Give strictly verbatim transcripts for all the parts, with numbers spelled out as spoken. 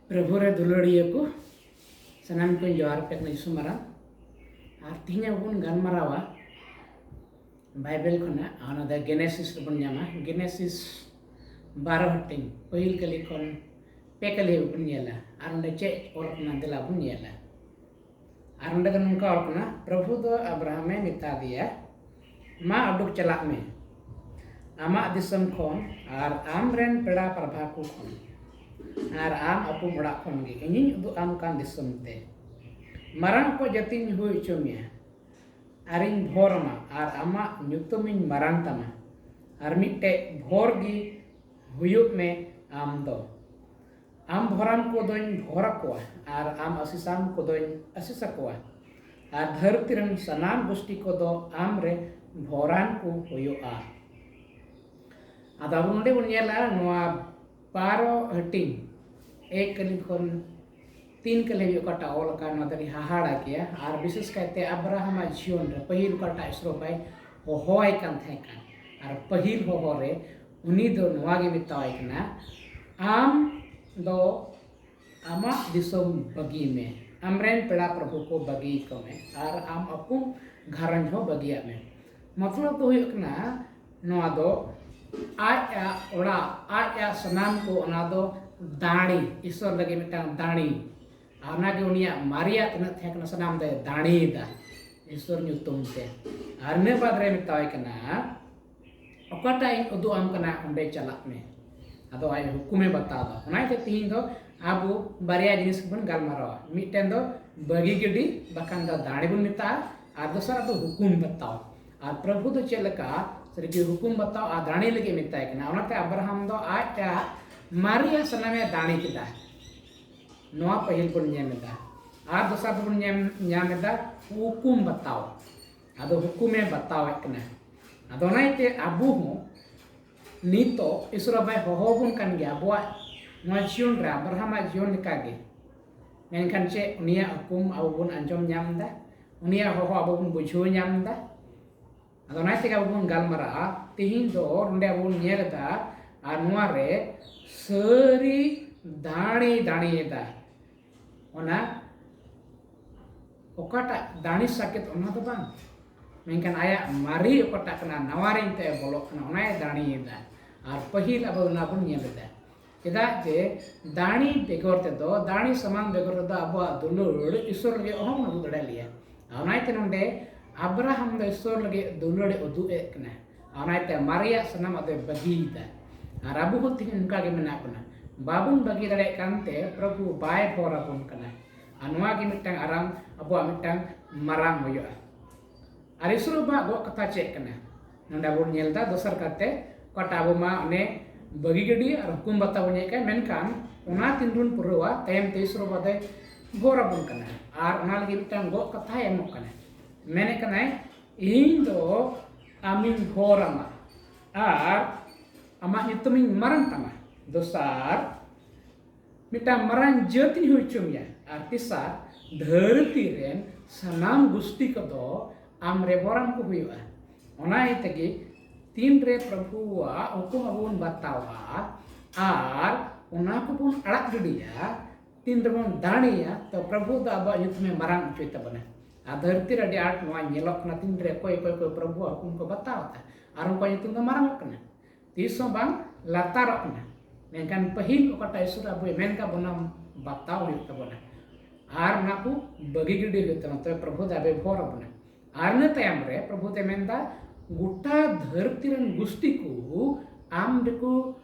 ᱯᱨᱚᱵᱷᱩ ᱨᱮ ᱫᱩᱞᱟᱹᱲᱤᱭᱟᱹ ᱠᱚ, ᱥᱟᱱᱟᱢ ᱠᱚᱧ ᱡᱚᱦᱟᱨ ᱟᱯᱮ ᱠᱟᱱᱟ ᱡᱤᱥᱩ ᱢᱟᱨᱟᱝ᱾ ᱟᱨ ᱛᱤᱦᱤᱧ ᱟᱵᱚ ᱵᱚᱱ ᱜᱟᱞᱢᱟᱨᱟᱣᱟ ᱵᱟᱭᱵᱮᱞ ᱠᱷᱚᱱᱟᱜ, ᱚᱱᱟ ᱫᱚ ᱜᱮᱱᱮᱥᱤᱥ ᱨᱮᱵᱚᱱ ᱧᱟᱢᱟ᱾ ᱜᱮᱱᱮᱥᱤᱥ ᱵᱟᱨᱚ ᱦᱟᱹᱴᱤᱧ, ᱯᱟᱹᱦᱤᱞ ᱠᱟᱹᱞᱤ ᱠᱷᱚᱱ ᱯᱮ ᱠᱟᱹᱞᱤ ᱦᱟᱹᱵᱤᱡ ᱵᱚᱱ ᱧᱮᱞᱟ᱾ ᱟᱨ ᱚᱸᱰᱮ ᱪᱮᱫ ᱚᱞ ᱠᱟᱱᱟ, ᱫᱮᱞᱟ ᱵᱚᱱ ᱧᱮᱞᱟ᱾ ᱟᱨ ᱚᱸᱰᱮ ᱫᱚ ᱱᱚᱝᱠᱟ ᱚᱞ ᱠᱟᱱᱟ, ᱯᱨᱚᱵᱷᱩ ᱫᱚ ᱟᱵᱨᱟᱦᱟᱢᱮ ᱢᱮᱛᱟ ᱫᱮᱭᱟ, ᱢᱟ ᱩᱰᱩᱠ ᱪᱟᱞᱟᱜ ᱢᱮ ᱟᱢᱟᱜ ᱫᱤᱥᱚᱢ ᱠᱷᱚᱱ ᱟᱨ ᱟᱢ ᱨᱮᱱ ᱯᱮᱲᱟ ᱯᱟᱨᱵᱷᱟ ᱠᱚ ᱠᱷᱚᱱ, ᱟᱨ ᱟᱢ ᱟᱹᱯᱩᱢ ᱚᱲᱟᱜ ᱠᱷᱚᱱ ᱜᱮ ᱤᱧᱤᱧ ᱩᱫᱩᱜ ᱟᱢ ᱠᱟᱱ ᱫᱤᱥᱚᱢ ᱛᱮ᱾ ᱢᱟᱨᱟᱝ ᱠᱚ ᱡᱟᱹᱛᱤᱧ ᱦᱩᱭ ᱦᱚᱪᱚ ᱢᱮᱭᱟ, ᱟᱨᱤᱧ ᱵᱷᱚᱨ ᱟᱢᱟ, ᱟᱨ ᱟᱢᱟᱜ ᱧᱩᱛᱩᱢᱤᱧ ᱢᱟᱨᱟᱝ ᱛᱟᱢᱟ, ᱟᱨ ᱢᱤᱫᱴᱮᱡ ᱵᱷᱚᱨ ᱜᱮ ᱦᱩᱭᱩᱜ ᱢᱮ ᱟᱢ ᱫᱚ᱾ ᱟᱢ ᱵᱷᱚᱨᱟᱢ ᱠᱚᱫᱚᱧ ᱵᱷᱚᱨ ᱟᱠᱚᱣᱟ, ᱟᱨ ᱟᱢ ᱟᱹᱥᱤᱥᱟᱢ ᱠᱚᱫᱚᱧ ᱟᱹᱥᱤᱥ ᱟᱠᱚᱣᱟ, ᱟᱨ ᱫᱷᱟᱹᱨᱛᱤ ᱨᱮᱱ ᱥᱟᱱᱟᱢ ᱜᱩᱥᱴᱤ ᱠᱚᱫᱚ ᱟᱢ ᱨᱮ ᱵᱷᱚᱨᱟᱱ ᱠᱚ ᱦᱩᱭᱩᱜᱼᱟ᱾ ᱟᱫᱚ ᱟᱵᱚ ᱱᱚᱰᱮ ᱵᱚᱱ ᱧᱮᱞᱟ, ᱱᱚᱣᱟ ᱵᱟᱨᱚ ᱦᱟᱹᱴᱤᱧ ᱮᱠ ᱠᱟᱹᱞᱤ ᱠᱷᱚᱱ ᱛᱤᱱ ᱠᱟᱹᱞᱤ ᱦᱟᱹᱵᱤᱡ ᱚᱠᱟᱴᱟᱜ ᱚᱞ ᱟᱠᱟᱱ, ᱱᱚᱣᱟ ᱫᱚ ᱟᱹᱰᱤ ᱦᱟᱦᱟᱲᱟ ᱜᱮᱭᱟ᱾ ᱟᱨ ᱵᱤᱥᱮᱥ ᱠᱟᱭᱛᱮ ᱟᱵᱨᱟᱦᱟᱢᱟᱜ ᱡᱤᱭᱚᱱ ᱨᱮ ᱯᱟᱹᱦᱤᱞ ᱚᱠᱟᱴᱟᱜ ᱤᱥᱨᱚ ᱵᱟᱭ ᱦᱚᱦᱚᱣᱟᱭ ᱠᱟᱱ ᱛᱟᱦᱮᱸ ᱠᱟᱱ, ᱟᱨ ᱯᱟᱹᱦᱤᱞ ᱦᱚᱦᱚ ᱨᱮ ᱩᱱᱤ ᱫᱚ ᱱᱚᱣᱟ ᱜᱮ ᱢᱮᱛᱟᱣᱟᱭ ᱠᱟᱱᱟ, ᱟᱢ ᱫᱚ ᱟᱢᱟᱜ ᱫᱤᱥᱚᱢ ᱵᱟᱹᱜᱤ ᱢᱮ, ᱟᱢᱨᱮᱱ ᱯᱮᱲᱟ ᱯᱨᱚᱵᱷᱩ ᱠᱚ ᱵᱟᱹᱜᱤ ᱠᱚ ᱢᱮ, ᱟᱨ ᱟᱢ ᱟᱹᱯᱩᱢ ᱜᱷᱟᱨᱚᱸᱡᱽ ᱦᱚᱸ ᱵᱟᱹᱜᱤᱭᱟᱜ ᱢᱮ᱾ ᱢᱚᱛᱞᱚᱵ ᱫᱚ ᱦᱩᱭᱩᱜ ᱠᱟᱱᱟ, ᱱᱚᱣᱟ ᱫᱚ ᱟᱡᱟᱜ ᱚᱲᱟᱜ, ᱟᱡᱟᱜ ᱥᱟᱱᱟᱢ ᱠᱚ, ᱚᱱᱟ ᱫᱚ ᱫᱟᱲᱮ, ᱤᱥᱚᱨ ᱞᱟᱹᱜᱤᱫ ᱢᱤᱫᱴᱟᱝ ᱫᱟᱲᱮ, ᱟᱨ ᱚᱱᱟᱜᱮ ᱩᱱᱤᱭᱟᱜ ᱢᱟᱨᱮᱭᱟᱜ ᱛᱤᱱᱟᱹᱜ ᱛᱟᱦᱮᱸ ᱠᱟᱱᱟ, ᱥᱟᱱᱟᱢ ᱫᱚᱭ ᱫᱟᱲᱮᱭᱮᱫᱟ ᱤᱥᱚᱨ ᱧᱩᱛᱩᱢ ᱛᱮ᱾ ᱟᱨ ᱤᱱᱟᱹ ᱵᱟᱫᱽ ᱨᱮ ᱢᱮᱛᱟᱣᱟᱭ ᱠᱟᱱᱟ, ᱚᱠᱟᱴᱟᱜ ᱤᱧ ᱩᱫᱩᱜ ᱟᱢ ᱠᱟᱱᱟ, ᱚᱸᱰᱮ ᱪᱟᱞᱟᱜ ᱢᱮ᱾ ᱟᱫᱚ ᱟᱡ ᱦᱩᱠᱩᱢᱮ ᱵᱟᱛᱟᱣ ᱮᱫᱟ᱾ ᱚᱱᱟ ᱤᱭᱟᱹᱛᱮ ᱛᱤᱦᱤᱧ ᱫᱚ ᱟᱵᱚ ᱵᱟᱨᱭᱟ ᱡᱤᱱᱤᱥ ᱜᱮᱵᱚᱱ ᱜᱟᱞᱢᱟᱨᱟᱣᱟ᱾ ᱢᱤᱫᱴᱮᱱ ᱫᱚ ᱵᱟᱹᱜᱤ ᱜᱤᱰᱤ, ᱵᱟᱠᱷᱟᱱ ᱫᱚ ᱫᱟᱲᱮ ᱵᱚᱱ ᱢᱮᱛᱟᱜᱼᱟ, ᱟᱨ ᱫᱚᱥᱟᱨᱟᱜ ᱫᱚ ᱦᱩᱠᱩᱢ ᱵᱟᱛᱟᱣ᱾ ᱟᱨ ᱯᱨᱚᱵᱷᱩ ᱫᱚ ᱪᱮᱫ ᱞᱮᱠᱟ ᱥᱟᱹᱨᱤᱜᱮ ᱦᱩᱠᱩᱢ ᱵᱟᱛᱟᱣ ᱟᱨ ᱫᱟᱲᱮ ᱞᱟᱹᱜᱤᱫ ᱢᱮᱛᱟᱭ ᱠᱟᱱᱟ᱾ ᱚᱱᱟᱛᱮ ᱟᱵᱨᱟᱦᱟᱢ ᱫᱚ ᱟᱡᱟᱜ ᱢᱟᱨᱮᱭᱟᱜ ᱥᱟᱱᱟᱢᱮ ᱫᱟᱲᱮ ᱠᱮᱫᱟ᱾ ᱱᱚᱣᱟ ᱯᱟᱹᱦᱤᱞ ᱵᱚᱱ ᱧᱟᱢ ᱮᱫᱟ᱾ ᱟᱨ ᱫᱚᱥᱟᱨ ᱫᱚᱵᱚᱱ ᱧᱟᱢ, ᱧᱟᱢ ᱮᱫᱟ ᱦᱩᱠᱩᱢ ᱵᱟᱛᱟᱣ᱾ ᱟᱫᱚ ᱦᱩᱠᱩᱢᱮ ᱵᱟᱛᱟᱣᱮᱫ ᱠᱟᱱᱟ᱾ ᱟᱫᱚ ᱚᱱᱟ ᱤᱭᱟᱹᱛᱮ ᱟᱵᱚ ᱦᱚᱸ ᱱᱤᱛᱚᱜ ᱤᱥᱚᱨ ᱵᱟᱵᱟᱭ ᱦᱚᱦᱚ ᱟᱵᱚᱱ ᱠᱟᱱ ᱜᱮᱭᱟ ᱟᱵᱚᱣᱟᱜ ᱱᱚᱣᱟ ᱡᱤᱭᱚᱱ ᱨᱮ, ᱟᱵᱨᱟᱦᱟᱢᱟᱜ ᱡᱤᱭᱚᱱ ᱞᱮᱠᱟᱜᱮ᱾ ᱢᱮᱱᱠᱷᱟᱱ ᱪᱮᱫ ᱩᱱᱤᱭᱟᱜ ᱦᱩᱠᱩᱢ ᱟᱵᱚ ᱵᱚᱱ ᱟᱸᱡᱚᱢ ᱧᱟᱢ ᱮᱫᱟ? ᱩᱱᱤᱭᱟᱜ ᱦᱚᱦᱚ ᱟᱵᱚ ᱵᱚᱱ ᱵᱩᱡᱷᱟᱹᱣ ᱧᱟᱢ ᱮᱫᱟ? ᱟᱫᱚ ᱚᱱᱟ ᱛᱮᱜᱮ ᱟᱵᱚ ᱵᱚᱱ ᱜᱟᱞᱢᱟᱨᱟᱜᱼᱟ᱾ ᱛᱤᱦᱤᱧ ᱫᱚ ᱱᱚᱰᱮ ᱟᱵᱚ ᱵᱚᱱ ᱧᱮᱞ ᱮᱫᱟ, ᱟᱨ ᱱᱚᱣᱟ ᱨᱮ ᱥᱟᱹᱨᱤ ᱫᱟᱲᱮ ᱫᱟᱲᱮᱭᱮᱫᱟ᱾ ᱚᱱᱟ ᱚᱠᱟᱴᱟᱜ ᱫᱟᱲᱮ ᱥᱟᱠᱮᱛ, ᱚᱱᱟ ᱫᱚ ᱵᱟᱝ, ᱢᱮᱱᱠᱷᱟᱱ ᱟᱭᱟᱜ ᱢᱟᱨᱮ ᱚᱠᱟᱴᱟᱜ ᱠᱟᱱᱟ, ᱱᱟᱣᱟ ᱨᱮ ᱱᱤᱛᱚᱜ ᱮ ᱵᱚᱞᱚᱜ ᱠᱟᱱᱟ, ᱚᱱᱟᱭ ᱫᱟᱲᱮᱭᱮᱫᱟ᱾ ᱟᱨ ᱯᱟᱹᱦᱤᱞ ᱟᱵᱚ ᱚᱱᱟ ᱵᱚᱱ ᱧᱮᱞ ᱮᱫᱟ᱾ ᱪᱮᱫᱟᱜ ᱡᱮ ᱫᱟᱲᱮ ᱵᱮᱜᱚᱨ ᱛᱮᱫᱚ, ᱫᱟᱲᱮ ᱥᱟᱢᱟᱱ ᱵᱮᱜᱚᱨ ᱛᱮᱫᱚ ᱟᱵᱚᱣᱟᱜ ᱫᱩᱞᱟᱹᱲ ᱤᱥᱚᱨ ᱞᱟᱹᱜᱤᱫ ᱚᱦᱚᱢ ᱩᱫᱩᱜ ᱫᱟᱲᱮᱭᱟᱞᱮᱭᱟ᱾ ᱚᱱᱟᱛᱮ ᱱᱚᱰᱮ ᱟᱵᱨᱟᱦᱟᱢ ᱫᱚ ᱤᱥᱚᱨ ᱞᱟᱹᱜᱤᱫ ᱫᱩᱞᱟᱹᱲ ᱮ ᱩᱫᱩᱜ ᱮᱫ ᱠᱟᱱᱟ᱾ ᱚᱱᱟᱛᱮ ᱢᱟᱨᱮᱭᱟᱜ ᱥᱟᱱᱟᱢ ᱟᱫᱚᱭ ᱵᱟᱹᱜᱤᱭᱮᱫᱟ᱾ ᱟᱨ ᱟᱵᱚ ᱦᱚᱸ ᱛᱮᱦᱮᱧ ᱚᱱᱠᱟ ᱜᱮ ᱢᱮᱱᱟᱜ ᱵᱚᱱᱟ, ᱵᱟᱵᱚᱱ ᱵᱟᱹᱜᱤ ᱫᱟᱲᱮᱭᱟᱜ ᱠᱟᱱᱛᱮ ᱯᱨᱚᱵᱷᱩ ᱵᱟᱭ ᱵᱷᱚᱨ ᱟᱵᱚᱱ ᱠᱟᱱᱟ᱾ ᱟᱨ ᱱᱚᱣᱟ ᱜᱮ ᱢᱤᱫᱴᱟᱝ ᱟᱨᱟᱢ, ᱟᱵᱚᱣᱟᱜ ᱢᱤᱫᱴᱟᱝ ᱢᱟᱨᱟᱝ ᱦᱩᱭᱩᱜᱼᱟ᱾ ᱟᱨ ᱤᱥᱚᱨ ᱵᱟᱵᱟᱣᱟᱜ ᱜᱚᱜ ᱠᱟᱛᱷᱟ ᱪᱮᱫ ᱠᱟᱱᱟ? ᱱᱚᱰᱮ ᱵᱚᱱ ᱧᱮᱞ ᱮᱫᱟ ᱫᱚᱥᱟᱨ ᱠᱟᱛᱮ, ᱚᱠᱟᱴᱟᱜ ᱟᱵᱚ ᱢᱟ ᱚᱱᱮ ᱵᱟᱹᱜᱤ ᱜᱤᱰᱤ ᱟᱨ ᱦᱩᱠᱩᱢ ᱵᱟᱛᱟ ᱵᱚᱱ ᱧᱮᱞ ᱠᱟᱱ, ᱢᱮᱱᱠᱷᱟᱱ ᱚᱱᱟ ᱛᱤᱱ ᱵᱚᱱ ᱯᱩᱨᱟᱹᱣᱟ, ᱛᱟᱭᱚᱢ ᱛᱮ ᱤᱥᱚᱨ ᱵᱟᱵᱟ ᱫᱚᱭ ᱵᱷᱚᱨ ᱟᱵᱚᱱ ᱠᱟᱱᱟ᱾ ᱟᱨ ᱚᱱᱟ ᱞᱟᱹᱜᱤᱫ ᱢᱤᱫᱴᱟᱝ ᱜᱚᱜ ᱠᱟᱛᱷᱟᱭ ᱮᱢᱚᱜ ᱠᱟᱱᱟ, ᱢᱮᱱᱮᱫ ᱠᱟᱱᱟᱭ, ᱤᱧ ᱫᱚ ᱟᱢᱤᱧ ᱵᱷᱚᱨ ᱟᱢᱟ ᱟᱨ ᱟᱢᱟᱜ ᱧᱩᱛᱩᱢᱤᱧ ᱢᱟᱨᱟᱝ ᱛᱟᱢᱟ᱾ ᱫᱚᱥᱟᱨ, ᱢᱤᱫᱴᱟᱝ ᱢᱟᱨᱟᱝ ᱡᱟᱹᱛᱤᱧ ᱦᱩᱭ ᱦᱚᱪᱚ ᱢᱮᱭᱟ᱾ ᱟᱨ ᱛᱮᱥᱟᱨ, ᱫᱷᱟᱹᱨᱛᱤ ᱨᱮᱱ ᱥᱟᱱᱟᱢ ᱜᱩᱥᱴᱤ ᱠᱚᱫᱚ ᱟᱢ ᱨᱮ ᱵᱚᱨᱟᱱ ᱠᱚ ᱦᱩᱭᱩᱜᱼᱟ᱾ ᱚᱱᱟ ᱤᱭᱟᱹ ᱛᱮᱜᱮ ᱛᱤᱱᱨᱮ ᱯᱨᱚᱵᱷᱩᱣᱟᱜ ᱦᱩᱠᱩᱢ ᱟᱵᱚ ᱵᱚᱱ ᱵᱟᱛᱟᱣᱟ ᱟᱨ ᱚᱱᱟ ᱠᱚᱵᱚᱱ ᱟᱲᱟᱜ ᱜᱤᱰᱤᱭᱟ, ᱛᱤᱱ ᱨᱮᱵᱚᱱ ᱫᱟᱲᱮᱭᱟ, ᱛᱚ ᱯᱨᱚᱵᱷᱩ ᱫᱚ ᱟᱵᱚᱣᱟᱜ ᱧᱩᱛᱩᱢᱮ ᱢᱟᱨᱟᱝ ᱦᱚᱪᱚᱭ ᱛᱟᱵᱚᱱᱟ᱾ ᱟᱨ ᱫᱷᱟᱹᱨᱛᱤ ᱨᱮ ᱟᱹᱰᱤ ᱟᱸᱴ ᱱᱚᱣᱟ ᱧᱮᱞᱚᱜ ᱠᱟᱱᱟ, ᱛᱤᱱᱨᱮ ᱚᱠᱚᱭ ᱚᱠᱚᱭ ᱠᱚ ᱯᱨᱚᱵᱷᱩᱣᱟᱜ ᱦᱩᱠᱩᱢ ᱠᱚ ᱵᱟᱛᱟᱣ ᱮᱫᱟ ᱟᱨ ᱩᱱᱠᱩᱣᱟᱜ ᱧᱩᱛᱩᱢ ᱫᱚ ᱢᱟᱨᱟᱝᱚᱜ ᱠᱟᱱᱟ, ᱛᱤᱥ ᱦᱚᱸ ᱵᱟᱝ ᱞᱟᱛᱟᱨᱚᱜ ᱠᱟᱱᱟ᱾ ᱢᱮᱱᱠᱷᱟᱱ ᱯᱟᱹᱦᱤᱞ ᱚᱠᱟᱴᱟᱜ ᱤᱥᱚᱨ ᱟᱵᱚᱭ ᱢᱮᱱ ᱠᱟᱜ ᱵᱚᱱᱟ, ᱵᱟᱛᱟᱣ ᱦᱩᱭᱩᱜ ᱛᱟᱵᱚᱱᱟ ᱟᱨ ᱚᱱᱟ ᱠᱚ ᱵᱟᱹᱜᱤ ᱜᱤᱰᱤ ᱦᱩᱭᱩᱜ ᱛᱟᱵᱚᱱᱟ, ᱛᱚᱵᱮ ᱯᱨᱚᱵᱷᱩ ᱫᱚ ᱟᱵᱚᱭ ᱵᱷᱚᱨ ᱟᱵᱚᱱᱟ᱾ ᱟᱨ ᱤᱱᱟᱹ ᱛᱟᱭᱚᱢ ᱨᱮ ᱯᱨᱚᱵᱷᱩ ᱫᱚᱭ ᱢᱮᱱᱫᱟ, ᱜᱚᱴᱟ ᱫᱷᱟᱹᱨᱛᱤ ᱨᱮᱱ ᱜᱩᱥᱴᱤ ᱠᱚ ᱟᱢ ᱨᱮᱠᱚ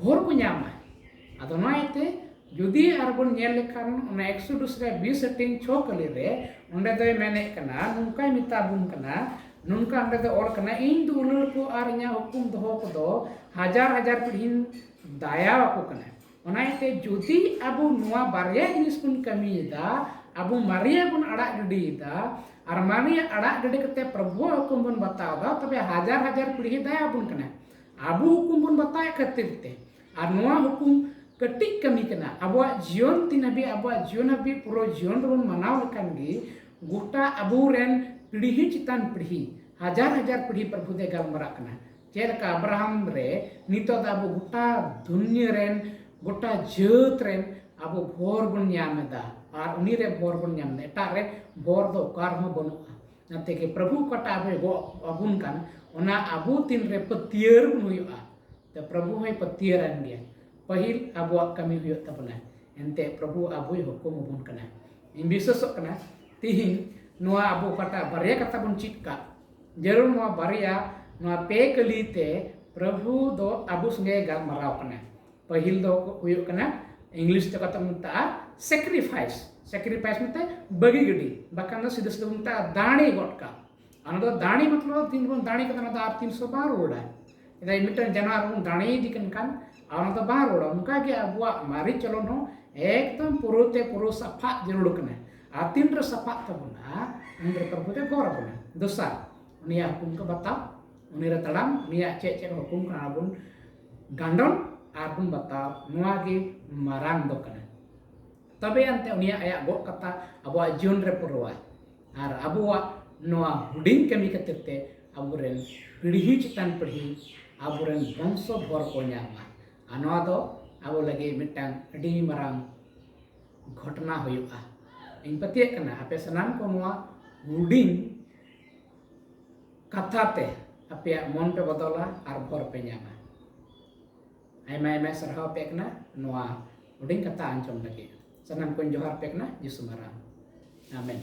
ᱵᱷᱳᱨ ᱠᱚ ᱧᱟᱢᱟ᱾ ᱟᱫᱚ ᱱᱚᱣᱟ ᱤᱭᱟᱹᱛᱮ ᱡᱩᱫᱤ ᱟᱨᱵᱚᱱ ᱧᱮᱞ ᱞᱮᱠᱷᱟᱱ, ᱚᱱᱟ ᱮᱠᱥᱳᱰᱩᱥ ᱨᱮ ᱵᱤᱥ ᱦᱟᱹᱴᱤᱧ ᱪᱷᱚ ᱠᱟᱹᱞᱤ ᱨᱮ, ᱚᱸᱰᱮ ᱫᱚᱭ ᱢᱮᱱᱮᱫ ᱠᱟᱱᱟ, ᱱᱚᱝᱠᱟᱭ ᱢᱮᱛᱟ ᱵᱚᱱ ᱠᱟᱱᱟ, ᱱᱚᱝᱠᱟ ᱚᱸᱰᱮ ᱫᱚ ᱚᱞ ᱠᱟᱱᱟ, ᱤᱧ ᱫᱩᱞᱟᱹᱲ ᱠᱚ ᱟᱨ ᱤᱧᱟᱹᱜ ᱦᱩᱠᱩᱢ ᱫᱚᱦᱚ ᱠᱚᱫᱚ ᱦᱟᱡᱟᱨ ᱦᱟᱡᱟᱨ ᱯᱤᱲᱦᱤᱧ ᱫᱟᱭᱟ ᱟᱠᱚ ᱠᱟᱱᱟ᱾ ᱚᱱᱟ ᱤᱭᱟᱹᱛᱮ ᱡᱩᱫᱤ ᱟᱵᱚ ᱱᱚᱣᱟ ᱵᱟᱨᱭᱟ ᱡᱤᱱᱤᱥ ᱵᱚᱱ ᱠᱟᱹᱢᱤᱭᱮᱫᱟ, ᱟᱵᱚ ᱢᱟᱨᱮᱭᱟᱜ ᱵᱚᱱ ᱟᱲᱟᱜ ᱜᱤᱰᱤᱭᱮᱫᱟ ᱟᱨ ᱢᱟᱨᱮᱭᱟᱜ ᱟᱲᱟᱜ ᱜᱤᱰᱤ ᱠᱟᱛᱮ ᱯᱨᱚᱵᱷᱩᱣᱟᱜ ᱦᱩᱠᱩᱢ ᱵᱚᱱ ᱵᱟᱛᱟᱣ ᱮᱫᱟ, ᱛᱚᱵᱮ ᱦᱟᱡᱟᱨ ᱦᱟᱡᱟᱨ ᱯᱤᱲᱦᱤ ᱫᱟᱭᱟ ᱟᱵᱚᱱ ᱠᱟᱱᱟ᱾ ᱟᱵᱚ ᱦᱩᱠᱩᱢ ᱵᱚᱱ ᱵᱟᱛᱟᱣᱮᱫ ᱠᱷᱟᱹᱛᱤᱨ ᱛᱮ᱾ ᱟᱨ ᱱᱚᱣᱟ ᱦᱩᱠᱩᱢ ᱠᱟᱹᱴᱤᱡ ᱠᱟᱹᱢᱤ ᱠᱟᱱᱟ᱾ ᱟᱵᱚᱣᱟᱜ ᱡᱤᱭᱚᱱ ᱛᱤᱱ ᱦᱟᱹᱵᱤᱡ, ᱟᱵᱚᱣᱟᱜ ᱡᱤᱭᱚᱱ ᱦᱟᱹᱵᱤᱡ ᱯᱩᱨᱟᱹ ᱡᱤᱭᱚᱱ ᱨᱮᱵᱚᱱ ᱢᱟᱱᱟᱣ ᱞᱮᱠᱷᱟᱱ ᱜᱮ, ᱜᱚᱴᱟ ᱟᱵᱚᱨᱮᱱ ᱯᱤᱲᱦᱤ ᱪᱮᱛᱟᱱ ᱯᱤᱲᱦᱤ, ᱦᱟᱡᱟᱨ ᱦᱟᱡᱟᱨ ᱯᱤᱲᱦᱤ ᱯᱨᱚᱵᱷᱩ ᱫᱚᱭ ᱜᱟᱞᱢᱟᱨᱟᱜ ᱠᱟᱱᱟ᱾ ᱪᱮᱫ ᱞᱮᱠᱟ ᱟᱵᱨᱟᱦᱟᱢ ᱨᱮ ᱱᱤᱛᱚᱜ ᱫᱚ ᱟᱵᱚ ᱜᱚᱴᱟ ᱫᱩᱱᱤᱭᱟᱹ ᱨᱮᱱ ᱜᱚᱴᱟ ᱡᱟᱹᱛ ᱨᱮᱱ ᱟᱵᱚ ᱵᱷᱚᱨ ᱵᱚᱱ ᱧᱟᱢ ᱮᱫᱟ, ᱟᱨ ᱩᱱᱤ ᱨᱮ ᱵᱷᱚᱨ ᱵᱚᱱ ᱧᱟᱢ ᱮᱫᱟ, ᱮᱴᱟᱜ ᱨᱮ ᱵᱷᱚᱨ ᱫᱚ ᱚᱠᱟ ᱨᱮᱦᱚᱸ ᱵᱟᱹᱱᱩᱜᱼᱟ᱾ ᱚᱱᱟᱛᱮ ᱜᱮ ᱯᱨᱚᱵᱷᱩ ᱚᱠᱟᱴᱟᱜ ᱟᱵᱚᱭ ᱜᱚᱜ ᱟᱵᱚᱱ ᱠᱟᱱ, ᱚᱱᱟ ᱟᱵᱚ ᱛᱤᱱ ᱨᱮ ᱯᱟᱹᱛᱭᱟᱹᱨ ᱵᱚᱱ ᱦᱩᱭᱩᱜᱼᱟ, ᱛᱚ ᱯᱨᱚᱵᱷᱩ ᱦᱚᱸᱭ ᱯᱟᱹᱛᱭᱟᱹᱨᱟᱱ ᱜᱮᱭᱟ᱾ ᱯᱟᱹᱦᱤᱞ ᱟᱵᱚᱣᱟᱜ ᱠᱟᱹᱢᱤ ᱦᱩᱭᱩᱜ ᱛᱟᱵᱚᱱᱟ, ᱮᱱᱛᱮ ᱯᱨᱚᱵᱷᱩ ᱟᱵᱚᱭ ᱦᱩᱠᱩᱢ ᱟᱵᱚᱱ ᱠᱟᱱᱟ᱾ ᱤᱧ ᱵᱤᱥᱣᱟᱥᱚᱜ ᱠᱟᱱᱟ, ᱛᱤᱦᱤᱧ ᱱᱚᱣᱟ ᱟᱵᱚ ᱚᱠᱟᱴᱟᱜ ᱵᱟᱨᱭᱟ ᱠᱟᱛᱷᱟ ᱵᱚᱱ ᱪᱮᱫ ᱠᱟᱜ, ᱡᱟᱹᱨᱩᱲ ᱱᱚᱣᱟ ᱵᱟᱨᱭᱟ, ᱱᱚᱣᱟ ᱯᱮ ᱠᱟᱹᱞᱤ ᱛᱮ ᱯᱨᱚᱵᱷᱩ ᱫᱚ ᱟᱵᱚ ᱥᱚᱸᱜᱮ ᱜᱟᱞᱢᱟᱨᱟᱣ ᱠᱟᱱᱟ᱾ ᱯᱟᱹᱦᱤᱞ ᱫᱚ ᱦᱩᱭᱩᱜ ᱠᱟᱱᱟ, ᱤᱝᱞᱤᱥ ᱛᱮ ᱠᱟᱛᱷᱟ ᱵᱚᱱ ᱢᱮᱛᱟᱜᱼᱟ ᱥᱮᱠᱨᱤᱯᱷᱟᱭᱤᱥ᱾ ᱥᱮᱠᱨᱤᱯᱷᱟᱭᱤᱥ ᱢᱮᱱᱛᱮ ᱵᱟᱹᱜᱤ ᱜᱤᱰᱤ, ᱵᱟᱠᱷᱟᱱ ᱫᱚ ᱥᱤᱫᱷᱟᱹ ᱥᱤᱫᱷᱟᱹ ᱵᱚᱱ ᱢᱮᱛᱟᱜᱼᱟ ᱫᱟᱲᱮ ᱜᱚᱫ ᱠᱟᱜ᱾ ᱚᱱᱟ ᱫᱚ ᱫᱟᱲᱮ ᱢᱚᱛᱞᱚᱵ ᱛᱤᱱ ᱵᱚᱱ ᱫᱟᱲᱮ ᱠᱟᱫᱟ, ᱚᱱᱟ ᱫᱚ ᱟᱨ ᱛᱤᱱ ᱥᱚ ᱵᱟᱝ ᱨᱩᱣᱟᱹᱲᱟ᱾ ᱪᱮᱫᱟᱜ ᱢᱤᱫᱴᱟᱝ ᱡᱟᱱᱣᱟᱨ ᱵᱚᱱ ᱫᱟᱲᱮᱭᱮᱫᱮ ᱠᱟᱱ ᱠᱷᱟᱱ, ᱟᱨ ᱚᱱᱟ ᱫᱚ ᱵᱟᱝ ᱨᱩᱣᱟᱹᱲᱟ᱾ ᱚᱱᱠᱟᱜᱮ ᱟᱵᱚᱣᱟᱜ ᱢᱟᱨᱮ ᱪᱚᱞᱚᱱ ᱦᱚᱸ ᱮᱠᱫᱚᱢ ᱯᱩᱨᱟᱹ ᱛᱮ ᱯᱩᱨᱟᱹ ᱥᱟᱯᱷᱟ ᱡᱟᱹᱨᱩᱲ ᱠᱟᱱᱟ᱾ ᱟᱨ ᱛᱤᱱ ᱨᱮ ᱥᱟᱯᱷᱟᱜ ᱛᱟᱵᱚᱱᱟ, ᱩᱱ ᱨᱮ ᱯᱨᱚᱵᱷᱩ ᱫᱚᱭ ᱜᱚᱨ ᱟᱵᱚᱱᱟ᱾ ᱫᱚᱥᱟᱨ, ᱩᱱᱤᱭᱟᱜ ᱦᱩᱠᱩᱢ ᱠᱚ ᱵᱟᱛᱟᱣ, ᱩᱱᱤ ᱨᱮ ᱛᱟᱲᱟᱢ, ᱩᱱᱤᱭᱟᱜ ᱪᱮᱫ ᱪᱮᱫ ᱦᱩᱠᱩᱢ ᱠᱟᱱᱟ ᱵᱚᱱ ᱜᱟᱸᱰᱚᱱ ᱟᱨ ᱵᱚᱱ ᱵᱟᱛᱟᱣ, ᱱᱚᱣᱟ ᱜᱮ ᱢᱟᱨᱟᱝ ᱫᱚ ᱠᱟᱱᱟ᱾ ᱛᱚᱵᱮ ᱮᱱᱛᱮ ᱩᱱᱤᱭᱟᱜ ᱟᱭᱟᱜ ᱜᱚᱜ ᱠᱟᱛᱷᱟ ᱟᱵᱚᱣᱟᱜ ᱡᱤᱭᱚᱱ ᱨᱮ ᱯᱩᱨᱟᱹᱣᱟᱭ᱾ ᱟᱨ ᱟᱵᱚᱣᱟᱜ ᱱᱚᱣᱟ ᱦᱩᱰᱤᱧ ᱠᱟᱹᱢᱤ ᱠᱷᱟᱹᱛᱤᱨ ᱛᱮ ᱟᱵᱚᱨᱮᱱ ᱯᱤᱲᱦᱤ ᱪᱮᱛᱟᱱ ᱯᱤᱲᱦᱤ, ᱟᱵᱚᱨᱮᱱ ᱵᱚᱝᱥᱚ ᱵᱷᱚᱨ ᱠᱚ ᱧᱟᱢᱟ᱾ ᱟᱨ ᱱᱚᱣᱟ ᱫᱚ ᱟᱵᱚ ᱞᱟᱹᱜᱤᱫ ᱢᱤᱫᱴᱟᱝ ᱟᱹᱰᱤ ᱢᱟᱨᱟᱝ ᱜᱷᱚᱴᱚᱱᱟ ᱦᱩᱭᱩᱜᱼᱟ᱾ ᱤᱧ ᱯᱟᱹᱛᱭᱟᱹᱜ ᱠᱟᱱᱟ, ᱟᱯᱮ ᱥᱟᱱᱟᱢ ᱠᱚ ᱱᱚᱣᱟ ᱦᱩᱰᱤᱧ ᱠᱟᱛᱷᱟ ᱛᱮ ᱟᱯᱮᱭᱟᱜ ᱢᱚᱱ ᱯᱮ ᱵᱚᱫᱚᱞᱟ ᱟᱨ ᱵᱷᱚᱨ ᱯᱮ ᱧᱟᱢᱟ᱾ ᱟᱭᱢᱟ ᱟᱭᱢᱟ ᱥᱟᱨᱦᱟᱣ ᱟᱯᱮ ᱠᱟᱱᱟ ᱱᱚᱣᱟ ᱦᱩᱰᱤᱧ ᱠᱟᱛᱷᱟ ᱟᱸᱡᱚᱢ ᱞᱟᱹᱜᱤᱫ᱾ ᱥᱟᱱᱟᱢ ᱠᱚᱧ ᱡᱚᱦᱟᱨ ᱟᱯᱮ ᱠᱟᱱᱟ ᱡᱤᱥᱩ ᱢᱟᱨᱟᱝ᱾ ᱟᱢᱮᱱ᱾